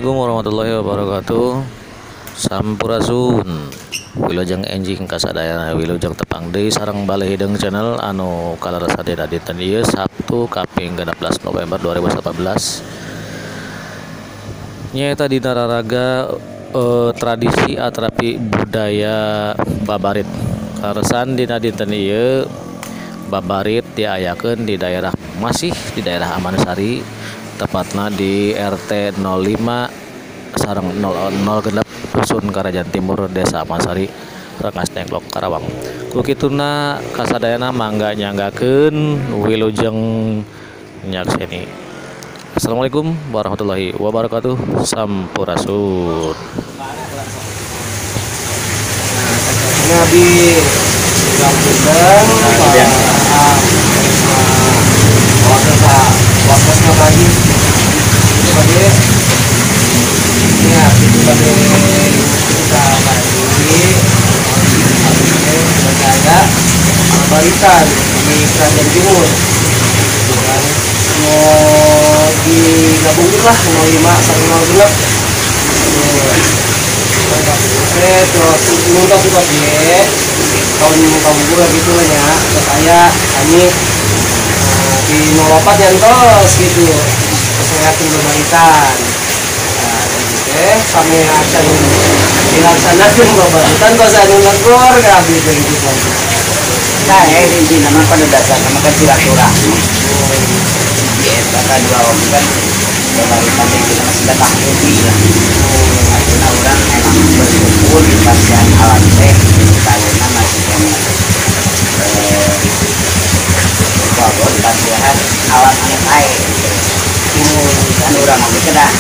Assalamualaikum warahmatullahi wabarakatuh. Sampurasun. Wilujeng enjing kasadayana wilujeng tepang deui sareng Balai Hideung Channel anu kaleresan dina dinten ieu Sabtu kaping 16 November 2018. Nyaeta dina raraga tradisi atrapi budaya babarit. Kaleresan dina dinten ieu babarit diayakeun di daerah masih di daerah Amansari, tepatna di RT 05 sareng 00 genep Dusun Karajan Timur, Desa Amansari, Rengas Dengklok, Karawang. Ku kituna kasadayana mangga nyanggakeun wilujeng nyakseni. Assalamualaikum warahmatullahi wabarakatuh. Sampurasun. Nabi baritan di Kerajaan Timur gitu kan. Mau digabungin lah 05 sareng 06. Terus nuntos juga piye tahun kabur gitu lah ya. Terus saya kami di 04 nyantos gitu. Terus ngeliatin baritan. Nah, gitu kami akan dilaksanakan babaritan tos anu negor kabeh gitu. Nah, ini nama pada dasarnya kan silaturahmi. Di eta kadua oge kan babaritan teh kita masih sedekah bumi lah. Artinya urang memang bersyukur di pasian alam teh ayeuna masih keneh di pasian alam anu sae gitu. Kan urang oge kedah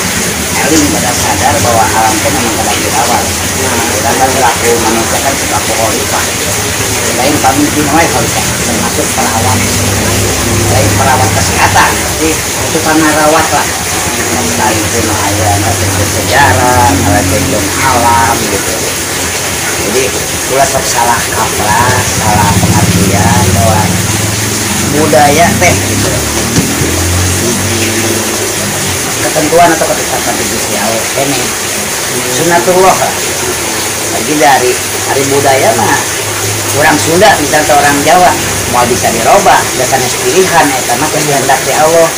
eling pada sadar bahwa alam teh memang kedah dirawat. Nah, urang kan selaku manusia kan selaku khalifah. Lain pamimpin wae khalifah termasuk perawat. Lain perawat kesehatan, jadi tukang ngarawat lah. Sekalipun aya ngalakeun sejarah, ngalakeun alam gitu. Jadi ulah sok salah kaprah, salah pengertian bahwa budaya teh gitu. Ketentuan atau ketetapan di Gusti Allah kene sunatullah lah. Lagi dari hari budaya mah orang Sunda misalnya orang Jawa mau bisa dirobah dasarnya pilihan eta mah kehendak ti Allah.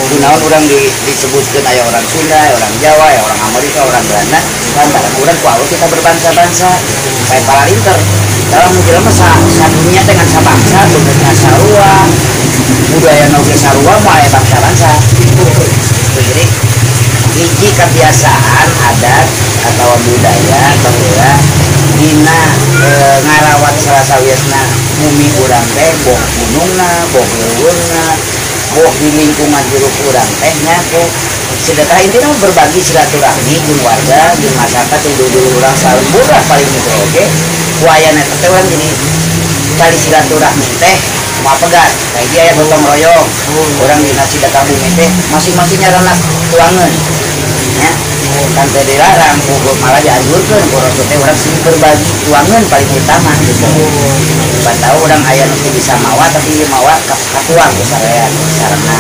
Kunaon urang disebutkeun aya orang Sunda, aya orang Jawa, aya orang Amerika, orang Belanda, lantaran urang ku Allah kita berbangsa-bangsa kayak paralinter. Dalam jelema sadunia teh ngan sabangsa, beungeutna sarua, budaya oge sarua moal aya bangsa-bangsa. Jadi hiji kebiasaan adat atau budaya baheula dina ngarawat salah sawiosna bumi urang teh boh gunungna, boh leuweungna, boh di lingkungan hirup urang teh nya ku sedekah intina berbagi silaturahmi jeung warga, jeung masyarakat jeung dulur urang salembur lah paling gitu oge. Ku ayana teh urang jadi tali silaturahmi teh moal pegat. Kayak dia aya gotong royong. Urang dina sedekah bumi teh masing-masing nyaranak tuangeun. Ya, kan teh dilarang, malah dianjurkeun ku Rasul teh urang sing berbagi tuangeun paling utama gitu. Ban tahu urang aya nu teu bisa mawa tapi ieu mawa katuang ku sarean sarena.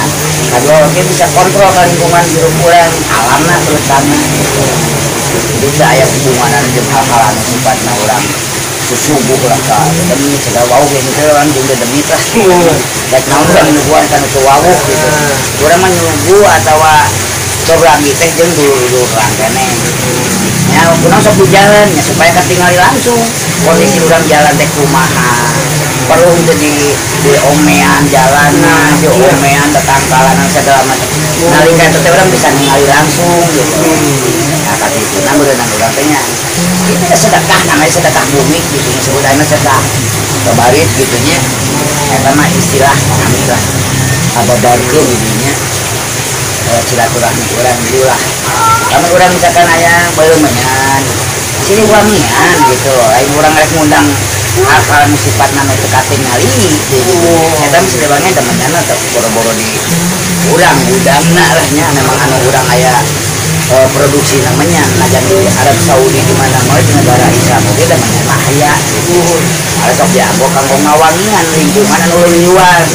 Kadua oge bisa kontrol ka lingkungan hirup urang, alamna terutama gitu. Jadi teu aya hubunganan jeung hal-hal anu sifatna urang susuguh lah ka demit segala wawuh ge henteu urang jeung demit lah. Rek naon urang nyuguhan ka nu teu wawuh gitu. Urang mah nyuguh atawa berbagi teh jeung dulur-dulur urang keneh. Nya kunaon sok di jalan nya supaya katingali langsung kondisi urang jalan teh kumaha. Perlu henteu di omean jalanna, di omean tetangkalanan segala macam. Nalika eta teh urang bisa ningali langsung gitu. Nah, katituna beureunan urang teh nya. Itu sedekah namanya sedekah bumi gitu sebutanna sedekah babarit gitu nya. Eta mah istilah kami lah. Ababarkeun gitu nya. Silaturahmi urang dulu lah. Lamun urang misalkan aya beuleumeunan, sini wangian gitu. Lain urang rek ngundang hal-hal nu sifatna nu teu katingali gitu. Eta mah silebangnya demenana teh boro-boro di urang gudangna lah nya memang anu urang aya Produksi namanya najan di Arab Saudi di mana mau di negara Islam oge da mah bahaya gitu. Ada sok dianggo kanggo ngawangian lingkungan anu leuwih luas.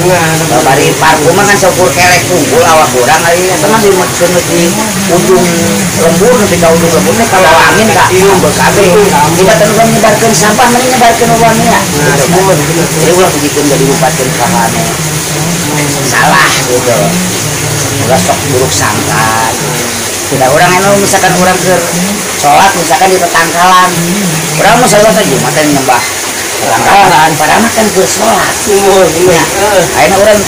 Bari parfum mah kan saukur kelek unggul awak urang ari eta mah di ujung lembur nepi ka ujung lembur teh kalau angin ka ambek kabeh. Tibatan urang nyebarkeun sampah mending nyebarkeun wangian. Jadi ulah begituun jadi lupatkeun ka anu salah gitu. Ulah sok buruk sangka. Tidak orang anu misalkan orang ke sholat misalkan di tetangkalan orang mau sholat aja mata nyembah tetangkalan padahal mah kan ke sholat ya akhirnya orang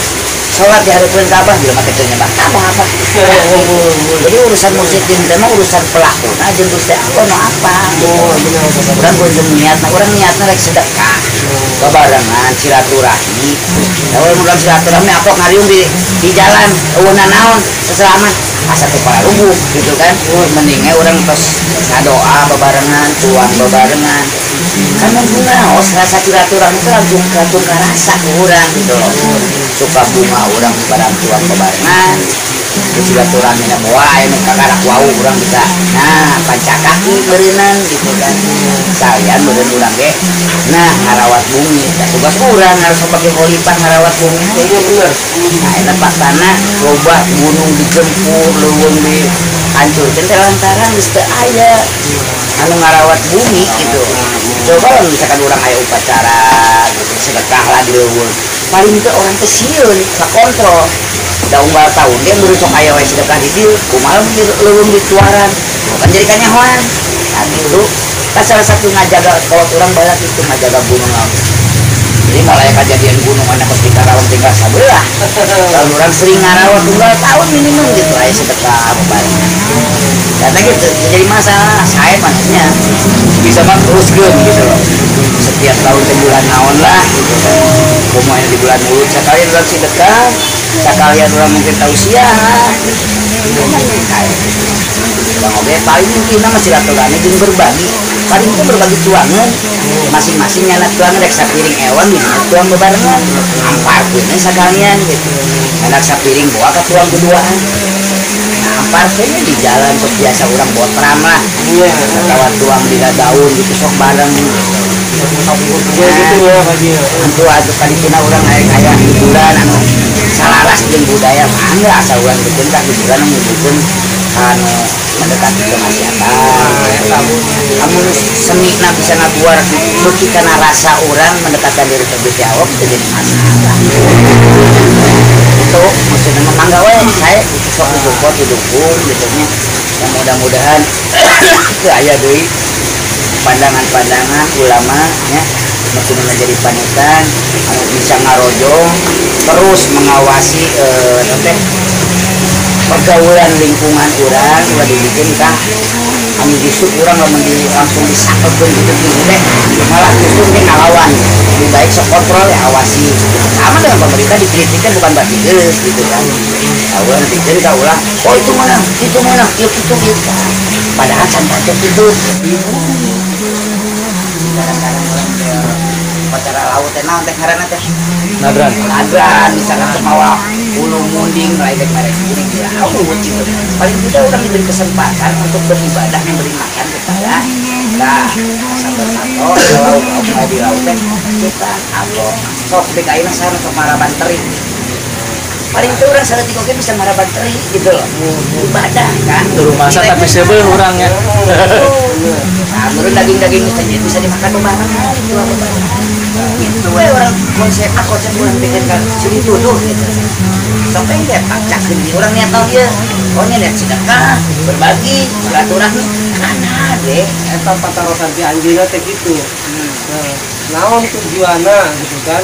sholat di hadapan Ka'bah bila mata ke nyembah Ka'bah apa jadi urusan musik din teh mah urusan pelaku nah jeung Gusti Allah nu apa orang kunjung niatna orang niatna rek sedekah babarengan silaturahmi nah urang silaturahmi apok ngariung di jalan eueuh naon seselaman asa teu pararuguh gitu kan mendingnya orang tos ngadoa bebarengan tuang bebarengan kan ngaos rasa silaturahmi itu langsung langsung karasa ku urang gitu loh suka bunga urang barang tuang bebarengan silaturahmi na moal aya nu kakarak wau urang bisa nah pancakaki beureunan gitu kan salian beureun urang ge nah ngarawat bumi da tugas urang harus sebagai khalifah ngarawat bumi iya bener nah eta faktana loba gunung digempur leuweung dihancurkeun teh lantaran geus teu aya anu ngarawat bumi gitu coba lah misalkan urang aya upacara gitu sedekah lah di leuweung paling teu orang teh sieun kakontrol da unggal tahun dia baru sok aya wae sedekah di dieu kumaha leuweung dituaran bukan jadi kanyahoan nah gitu kan salah satu ngajaga kalau orang balak itu ngajaga gunung laut jadi malah kejadian gunung anak di Karawang tinggal sabelah kalau orang sering ngarawat tunggal tahun minimum gitu aya sedekah bebarengan karena gitu jadi masalah saya maksudnya bisa mah teruskeun gitu loh setiap tahun di bulan naon lah gitu kan kumaha di bulan mulut sekalian orang sedekah sekalian orang mungkin tausiah gitu kan kayak bang oge paling intina mah silaturahmi jeung berbagi paling itu berbagi tuangan masing-masing nyana tuangan rek sapiring ewan di tuang bebarengan amparkeun sakalian gitu anak sapiring bawa ka tuang keduaan nah amparkeun di jalan kok biasa urang botram lah iya atawa tuang di daun gitu sok bareng gitu ya Pak Ji tentu atuh kadituna urang aya kaya hiburan anu salaras jeung budaya mangga asa urang bikin ka hiburan anu bikin anu mendekati kemaksiatan kamu seni na bisa ngabuar beuki kana rasa orang mendekatkan diri ke Gusti Allah itu jadi masalah itu maksudnya mangga we saya sok disupport didukung gitu nya dan mudah-mudahan teu aya deui pandangan-pandangan ulama nya maksudnya menjadi panutan anu bisa ngarojong terus mengawasi teh pergaulan lingkungan urang ulah dibikin kah anu justru urang lamun di langsung disakekeun gitu gitu teh malah justru dia ngalawan lebih baik sok kontrol ya awasi sama dengan pemerintah dikritikkan bukan berarti geus gitu kan ulah dipikir ka ulah oh itu mana ieu kitu ieu padahal can cocok itu kadang-kadang orang upacara laut teh naon teh ngaranna teh nadran nadran misalkan semawa ulu munding lain dek merek kuning di laut gitu paling tidak orang diberi kesempatan untuk beribadah memberi makan kepada nah sabar sato laut mau di laut teh kita atau sok dek ayeuna sareng sok maraban teri paling itu orang saeutik oge bisa maraban teri gitu loh ibadah kan turun masa tapi seubeuh urang nya nah menurut daging-daging bisa dimakan bebarengan gitu bebarengan itu we orang konsep konsep orang bikin kan sini tuduh gitu sampai nggak paksakeun di orang niat tahu dia oh niat sedekah berbagi silaturahmi kan deh eta patarosan ti anjeunna teh kitu nah naon tujuanna gitu kan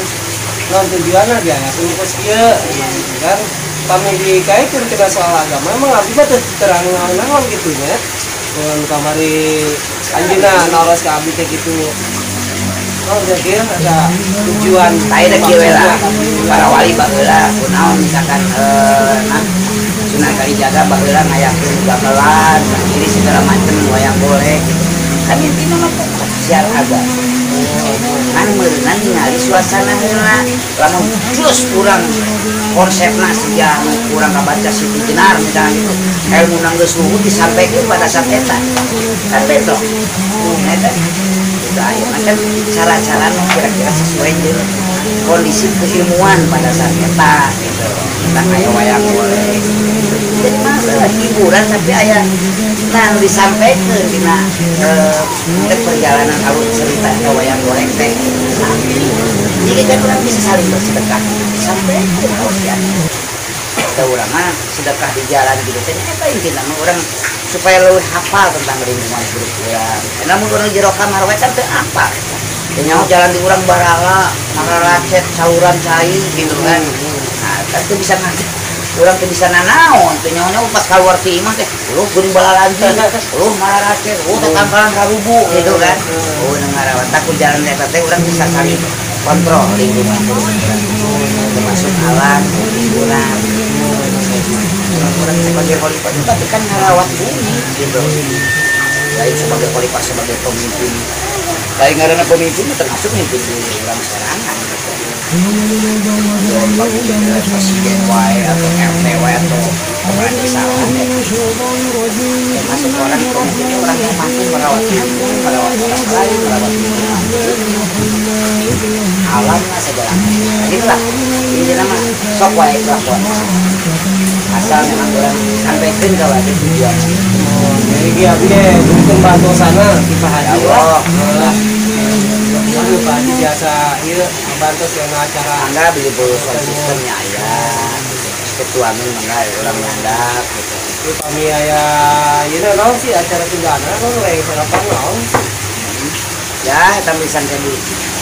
naon tujuanna dia kos kieu gitu kan pami dikaitkeun tina soal agama emang abdi mah teu terang naon-naon gitu nya mun kamari anjeunna naros ka abdi teh kitu. Oh, jadi ada tujuan lain kieu we lah para wali baheula kunaon misalkan nah Sunan Kalijaga baheula ngayakeun gamelan ini segala macam wayang golek gitu kan intina mah tetep siar agama kan meureunan ningali suasana heula lamun terus urang Konsepna siga anu kurang kabaca Siti Jenar misalnya gitu. Ilmu geus luhur disampaikan pada saat eta. Kan bentrok. Eta itu aya kan cara-cara nu kira-kira sesuai jeung kondisi keilmuan pada saat eta gitu. Tentang aya wayang golek. Jadi masalah hiburan tapi aya nah disampaikan dina perjalanan alur cerita wayang golek teh. Jadi kan orang bisa saling bersedekah sampai ke ya. Kita orang mah sedekah di jalan gitu teh eta intina mah orang supaya leuwih hafal tentang lingkungan hidup urang. Namun orang jero kamar we kan teu apal. Teu nyaho jalan di urang barala, mararacet, saluran cai gitu kan. Nah, kan teu bisa nganti. Urang teu bisa nanaon, teu nyaho pas keluar ti imah teh, lu geuning balalanji, lu mararacet, lu tatangkalan karubu gitu kan. Oh, nu ngarawat ku jalan eta teh urang bisa saling kontrol lingkungan hidup urang. Termasuk alam, lingkungan. Orang sebagai khalifah itu tapi kan ngarawat bumi gitu. Lain sebagai khalifah sebagai pemimpin. Lain ngaranna pemimpin termasuk mimpin di urang sorangan gitu. Pemimpin presiden wae atau RT wae atau kepala desa wae. Termasuk orang pemimpin orang yang mampu merawat kampung, merawat orang lain, merawat lingkungan. Alam lah segala macam. Itulah intinya mah sok wae kelakuan. Asal memang orang sampaikan kalau ada tujuan. Jadi dia mungkin bantu sana di Pak Haji lah. Aduh Pak Haji biasa ieu bantu yang acara. Mangga beli sound sistemnya aya. Ketuamin mangga orang nyandak gitu. Ieu pami aya ieu naon sih acara Sundana naon lain sarapan naon. Ya eta misan teh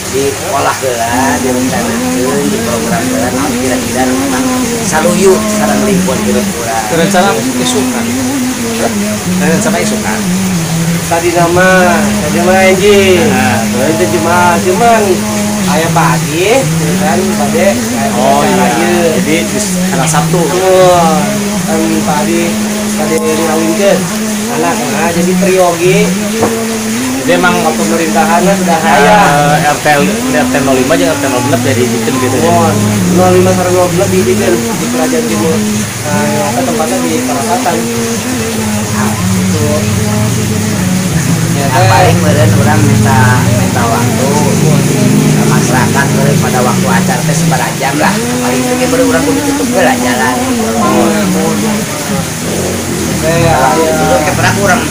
diolah heula, direncanakeun, diprogram heula naon kira-kira memang saluyu sareng lingkungan hidup urang. Rencana isukan. Rencana isukan. Tadi nama anjing. Nah, itu cuma cuman aya pagi kan bade. Oh iya. Jadi di hari Sabtu. Oh, kan pagi bade ngawinkeun anak nah, jadi triyogi. Jadi emang pemerintahannya sudah aya. RT 05 jeung RT 06 jadi dijikeun gitu. Oh, 05 sareng 06 dijikeun di Kerajaan Timur. Nah, apa tempatnya di Parasatan. Nah, itu. Ya, paling meureun urang minta waktu ke masyarakat meureun pada waktu acara teh sabaraha jam lah. Paling teu ge urang kudu tutup heula jalan. Kalau keperak urang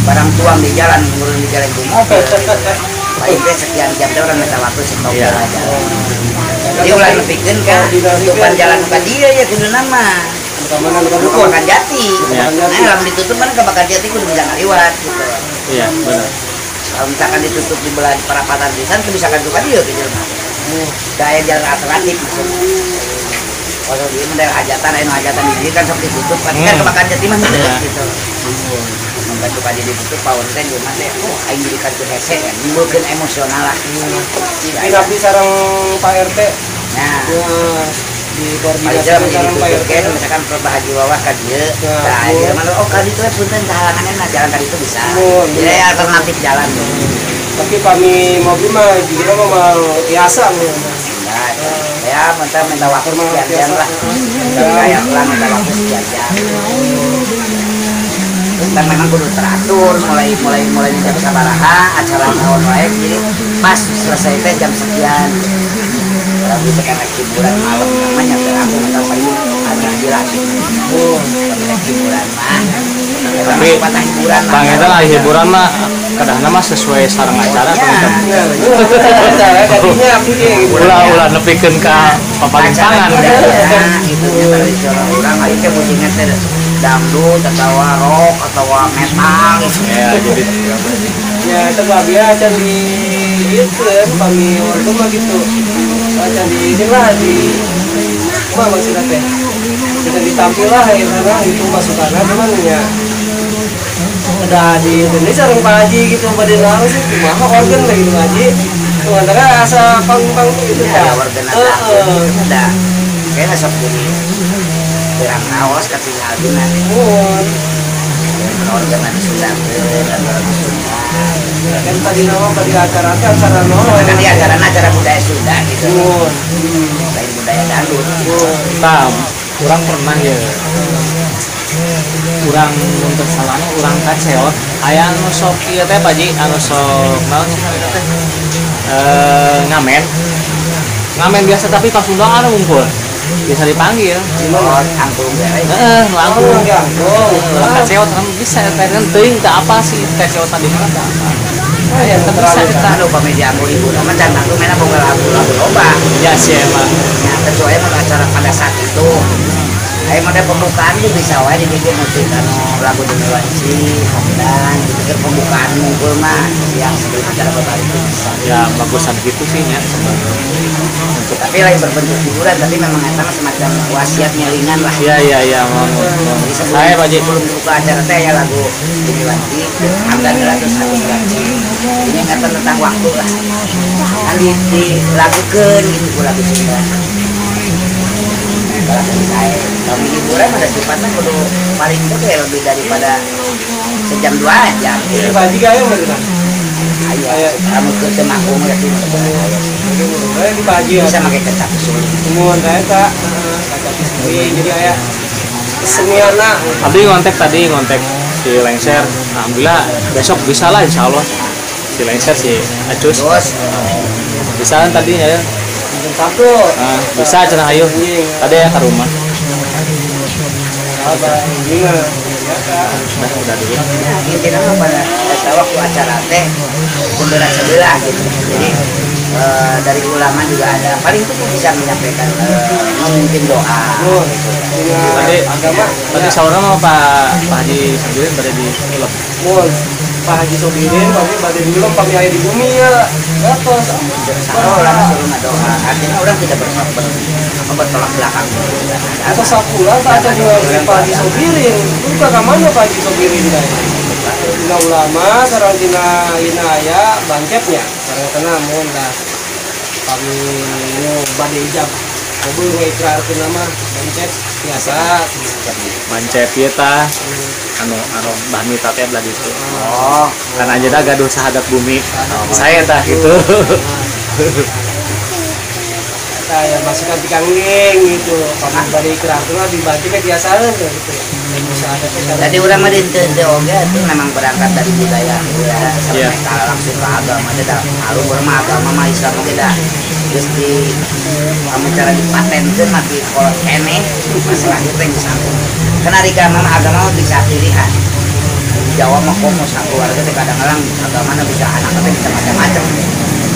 barang tuang di jalan, ngurun di jalan itu mobil. Paling teh sekian jam teh urang minta waktu stop heula jalan. Jadi ulah nepikeun ka tutupan jalan ka dieu ya kuduna mah. Kabakan Jati. Nah, lamun ditutup kan Kabakan Jati kudu bisa ngaliwat gitu. Iya, benar. Kalau misalkan ditutup di belah perapatan pisan teu bisa ka dieu ke jelema. Daya jalan alternatif maksudnya. Kalau dia mah daerah hajatan, aya nu hajatan di dieu kan sok ditutup, kan Kabakan Jati mah henteu gitu. Membantu ka dieu ditutup paon teh jelema teh, oh aing jadi ka hese kan, nimbulkeun emosional lah. Ini abdi sareng Pak RT. Nah. Di koordinasi sareng Pak RT misalkan Pak Haji Wawah ka dieu, tah ieu mah oh ka ditu we punten kahalangan na jalan ka ditu bisa. Jadi alternatif jalan. Tapi pami mobil mah jigina mah mau biasa mah. Enggak. Ya minta waktu sekian jam lah. Kayak pelan minta waktu sekian jam. Dan memang kudu teratur mulai jam sabaraha acara naon wae jadi pas selesai teh jam sekian. Kalau kita kan hiburan malam namanya aku minta paling ada jelas. Oh, hiburan mah. Tapi hiburan bang eta lah hiburan mah kadahna mah sesuai sareng acara ya. Ulah nepikeun ka papalintangan gitu nya tradisional urang aya teh musikna teh dangdut atau rock atau metal gitu. Ya jadi ya itu abdi acan di itu pami ortu mah gitu. Acan di ini lah di mah maksudna teh. Bisa ditampil lah ya karena itu masukanna cuman ya ada di Indonesia sareng Pak Haji gitu pada naon sih kumaha organ lagi gitu Haji. Tuh antara asa pang-pang gitu ya, organ ada. Kayaknya sok jadi kurang awas ketinggal dina. Mun organ di Sunda atau Sunda. Kan tadi nama tadi acara teh acara naon? Kan di acara budaya Sunda gitu. Mun. Lain budaya aya dangdut. Tam, urang pernah ya. Urang mun teu salah urang kaceot aya anu sok ieu teh Pak Ji, anu sok naon teh? Ngamen. Ngamen biasa tapi ka Sunda anu ngumpul. Bisa dipanggil. Oh, angklung teh. Heeh, nu angklung. Urang kaceot kan bisa teh teuing teh apa sih kaceot tadi mah teh apa. Oh ya, bisa kita anu pami di angklung ibu mah can angklung mainna boga lagu-lagu loba. Ya sih emang. Ya kecuali mah acara pada saat itu. Ayo model pembukaan tuh bisa wae dibikin musik anu lagu Demi Wanci, Hamdan, dipikir pembukaan ngumpul mah siang sebelum acara babari itu bisa. Ya bagusan gitu sih nya sebenarnya. Untuk tapi lain berbentuk hiburan tapi memang eta mah semacam wasiat nyelingan lah. Iya iya iya mau. Saya Pak Ji sebelum dibuka acara teh ya lagu Demi Wanci, Hamdan terus Agus Wanci. Ini ingatan tentang waktu lah. Kan dilakukeun gitu ku lagu Sunda. Kalau saya kami hiburan ada sifatnya kudu paling itu kayak lebih daripada sejam 2 jam. Ini Pak Haji kaya mana kan? Ayo, kamu ke Temanggung ya sih. Di Pak Haji bisa pakai kecap suling. Semua saya tak kecap suling jadi kayak keseniana. Abdi ngontek tadi ngontek si Lengser. Alhamdulillah besok bisa lah insya Allah. Si Lengser si Acus. Bisa kan tadi ya. Sabtu. Bisa cenah ayo. Tadi ya ke rumah. Nah, udah dulu. Intinya mah pada waktu acara teh munduran sebelah gitu. Jadi dari ulama juga ada. Paling itu bisa menyampaikan memimpin doa. Gitu. Tadi agama. Tadi saurna mah Pak Haji Sobirin pada di ulem. Pak Haji Sobirin pami bade di ulem pami aya di bumi ya. Gatos. Sama ulama suruh ngadoa. Artinya orang tidak bertolak belakang. Atau sapulah Pak Haji Pak Haji Sobirin. Itu ka mana Pak Haji Sobirin teh? Dina ulama sareng dina ina aya bancepnya. Sareng kana mun dah pami nu bade ijab. Mobil ngikrarkeun nama bancep biasa. Bancep ieu tah anu anu Mbah Mita teh belah ditu. Oh, kan anjeunna gaduh sahadat bumi. Saya tah gitu. Tah ya masukan ti kanggeng gitu. Pami bade ikrarkeun mah dibantu ke biasaeun gitu. Jadi urang mah teu oge itu memang berangkat dari budaya ya, sampai langsung ke agama teh da malu urang mah agama mah Islam oge da geus di kamu cara dipatenkeun mah di kolot keneh masalah teh geus sanggup. Karena ari ka mah agama mah bisa pilihan. Di Jawa mah komo sakeluarga teh kadang-kadang agamana bisa anak teh bisa macam-macam.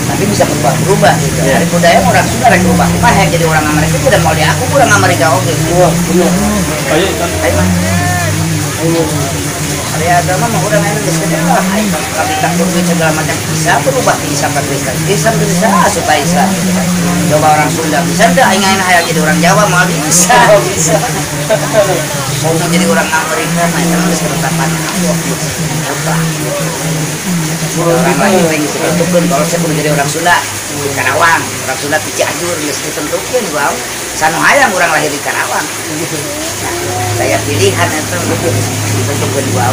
Tapi bisa berubah gitu. Dari budaya orang Sunda rek berubah. Mah yang jadi orang Amerika udah mau diaku orang Amerika oge. Wah, bener. Ayo mah. Ari agama mah urang aya geus gede lah. Aing kami takut segala macam bisa berubah di Islam ke Kristen. Islam bisa supaya Islam. Coba orang Sunda bisa teu aing aing hayang jadi orang Jawa moal bisa. Bisa. Mau jadi orang Amerika mah eta geus ketetapan Allah gitu. Orang lain teh geus ditentukeun kalau saya kudu jadi orang Sunda di Karawang, orang Sunda di Cianjur geus ditentukeun wow. Sanu hayang urang lahir di Karawang. Nah, saya pilihan itu ditentukeun wow.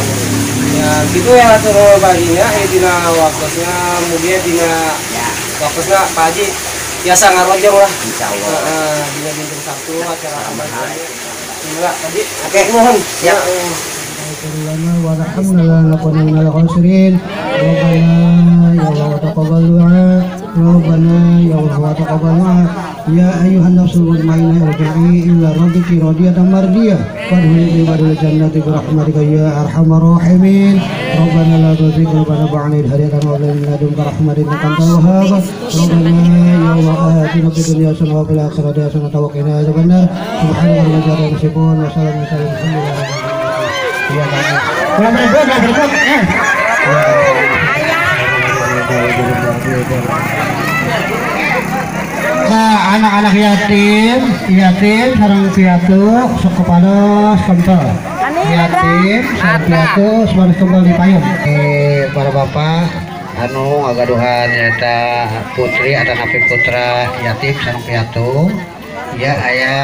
Ya gitu ya atur Pak Haji nya dina waktosna mugia dina ya waktosna Pak Haji biasa ngarojong lah. Insyaallah. Heeh, dina dinten Sabtu acara apa. Enggak tadi. Oke, mohon. Siap. وارحمنا لا نكون من الخاسرين ربنا يا الله تقبل دعاء ربنا يا الله تقبل دعاء يا أيها النفس المطمئنة ارجعي إلى ربك راضية مرضية وادخلي عباد الجنة برحمتك يا أرحم الراحمين ربنا لا تزغ قلوبنا بعد إذ هديتنا وهب لنا من لدنك رحمة إنك أنت الوهاب ربنا يا الله آتنا في الدنيا حسنة وفي الآخرة حسنة وقنا عذاب النار سبحان ربك رب العزة عما يصفون وسلام على المرسلين. Nah, anak-anak yatim, yatim sareng piatu sok kepada sempel. Yatim sareng piatu sebaris kempel di payung. Para bapak anu ngagaduhan nyata putri atau napi putra yatim sareng piatu. Ya aya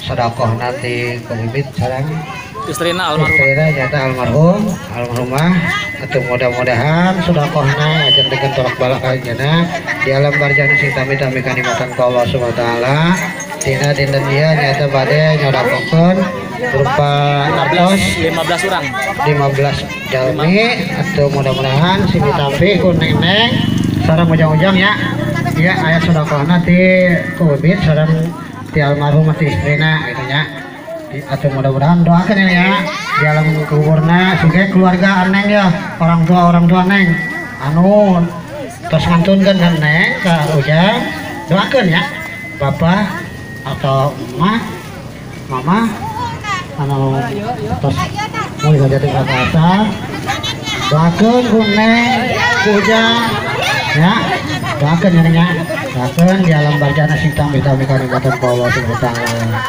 sedekah nanti pemimpin sareng istrina almarhum. Istrina nyata almarhum, almarhumah atau mudah-mudahan sedekahna aja dengan tolak balak aljana di alam barzah sing tami-tami kanikmatan ku Allah Subhanahu wa taala. Dina dinten ieu nyaeta bade nyodakokeun berupa artos 15 orang 15 jalmi atau mudah-mudahan sing ditampi ku neng-neng sareng ujang-ujang ya. Iya aya sedekahna ti kubit sareng ti almarhum ti istrina gitu nya. Atau mudah-mudahan doakan ya di alam kuburna sebagai keluarga neng ya, orang tua neng anu tos ngantunkeun ka neng ka ujang, doakan ya bapak atau emak mama anu tos mulih ka jati ka doakeun ku neng ku ujang ya, doakeun ya neng ya, doakeun di alam barjana sing tambi-tambi kanikmatan Allah subhanahu wa taala.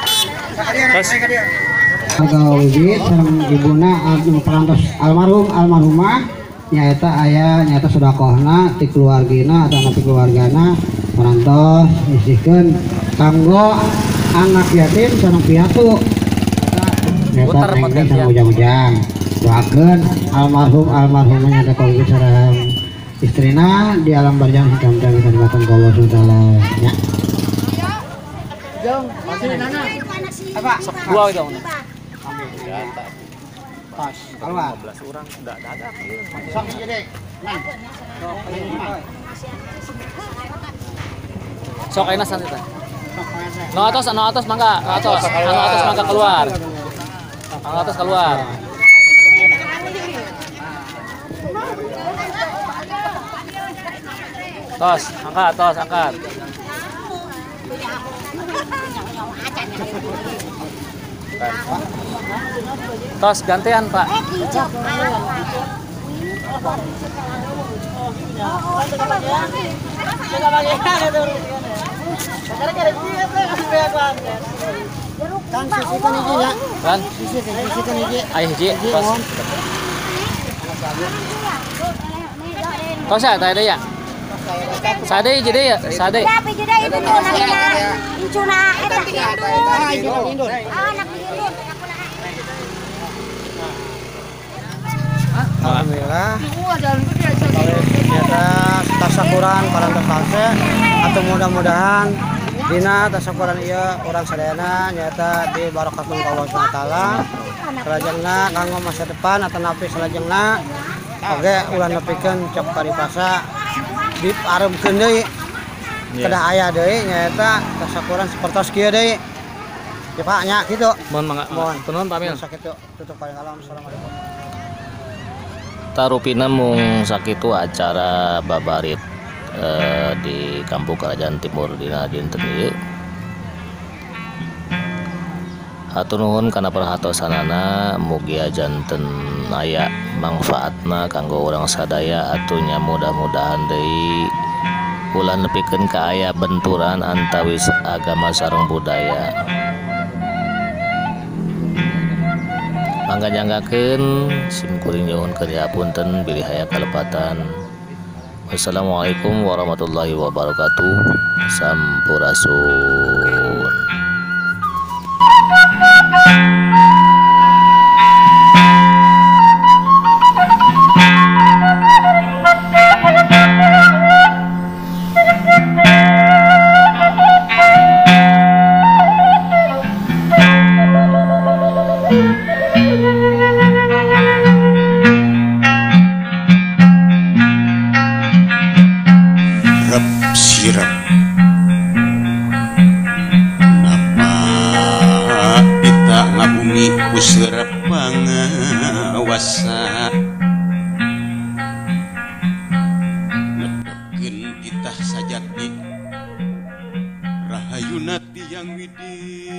Aga wujud sareng ibuna anu parantos almarhum almarhumah nyaeta aya nyaeta sedekahna ti keluargina atau ti keluargana parantos nyisihkeun kanggo anak yatim sareng piatu nyaeta neng sareng ujang-ujang doakeun almarhum almarhumah nyaeta kawiwit sareng istrina di alam barjang hitam-hitam kanikmatan Allah subhanahu wa taala nya. Apa? Dua itu. Pas. Keluar. 15 orang udah dagang. Sok jadi. Sok enak santai teh. No atos mangga, no atos. Anu atos mangga keluar. Anu atos keluar. Tos, angkat, tos, angkat. Tos gantian Pak. Kan? Ayo hiji, tos. Tos ya, tadi ya. Sade jadi ya, sade. Alhamdulillah. Ternyata tasakuran parantos salse atau mudah-mudahan dina tasakuran ieu urang sadayana nyata di barokatun Allah Subhanahu wa taala. Salajengna kanggo masa depan atau napi salajengna oge ulah nepikeun cok paripasa diaremkeun deui. Kedah aya deui nyaeta tasakuran sapertos kieu deui. Ya Pak nya kitu. Mohon mangga. Mohon. Nuhun Pak Mil. Sakitu tutup kalam. Assalamualaikum. Tarupina mung sakitu acara babarit di Kampung Kerajaan Timur dina dinten ieu. Hatur nuhun kana perhatosanana, mugia janten aya mangfaatna kanggo urang sadaya atunya mudah-mudahan deui ulah nepikeun ka aya benturan antawis agama sareng budaya. Mangga nyanggakeun sim kuring nyuhunkeun hapunten bilih aya kalepatan. Wassalamualaikum warahmatullahi wabarakatuh. Sampurasun. Pangawasa netepkeun titah sajati rahayuna tiyang widi.